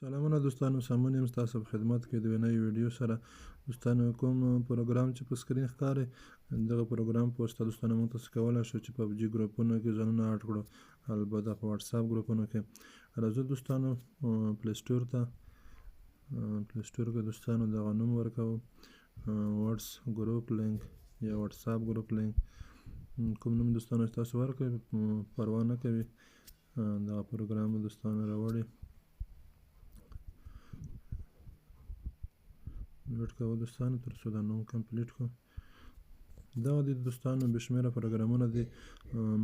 سلامونه دوستانو، سمون یم ستاسو په خدمت کې د یوې نوې ویډیو سره. دوستانو، کوم پروګرام چې په سکرین ښکاري، دغه پروګرام په واسطه دوستانو موږ تاسو کولی شو چې پبجي ګروپونو کې ځانونه اډ کړو، البته په واتساپ ګروپونو کې. راځو دوستانو پلی سټور ته. پلی سټور کې دوستانو دغه نوم ورکوو، واتس ګروپ لینک یا واتساپ ګروپ لینک، کوم نوم دوستانو چې تاسو ورکوئ پروا نه کوي، دغه پروګرام دوستانو راوړي. ویټ کوو دوستانو تر څو دا نوم کمپلیټ کړو. دغه د دوستانو بې شمېره پروګرامونه دي.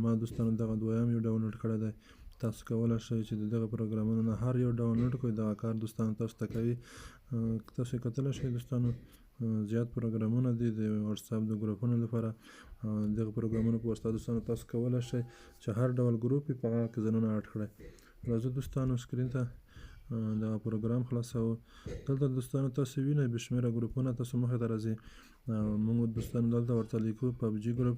ما دوستانو دغه دویم یو ډاونلوډ کړی دی. تاسو کولی شئ چې د دغه پروګرامونو نه هر یو ډاونلوډ کړئ، دغه کار دوستانو تاسو ته کوي. تاسو یې کتلی شئ دوستانو، زیات پروګرامونه دي د واتساپ د ګروپونو لپاره. دغه پروګرامونو په واسطه دوستانو تاسو کولی شئ چې هر ډول ګروپ یې په هغه کې ځانونه اډ کړئ. راځو دوستانو سکرین ته، دغه پروګرام خلاصوو. دلته دوستانو تاسو وینئ بې شمېره ګروپونه تاسو مخې ته راځي. موږ دوستانو دلته ورته لیکو پبجي ګروپ.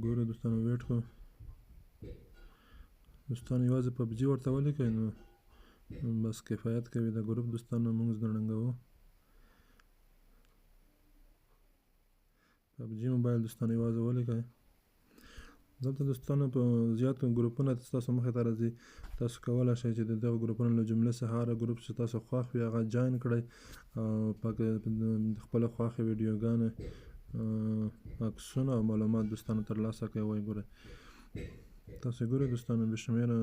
ګورو دوستانو ویټ کو دوستانو، یوازې پبجي ورته ولیکئ نو بس کفایت کوي. د ګروپ دوستانو موږ ځنډنګوو پبجي موبایل دوستانو یوازې ولیکئ. دلته دوستانو په زیاتو ګروپونه ستاسو مخې ته راځي. تاسو کولی شئ چې د دغو ګروپونو له جملې څخه هر ګروپ چې تاسو خوښ وي هغه جاین کړئ او پکې د خپلې خوښې ویډیوګانې، عکسونه او معلومات دوستانو ترلاسه کړئ. وایي ګورئ تاسو ګورئ دوستانو بې شمېره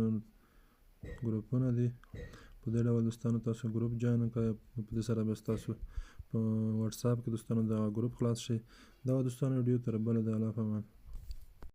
ګروپونه دي. په دې ډول دوستانو تاسو ګروپ جاین کړئ، په دې سره به ستاسو په واتساپ کې دوستانو دغه ګروپ خلاص شي. دغه دوستانو ویډیو تر بله د الله په امان.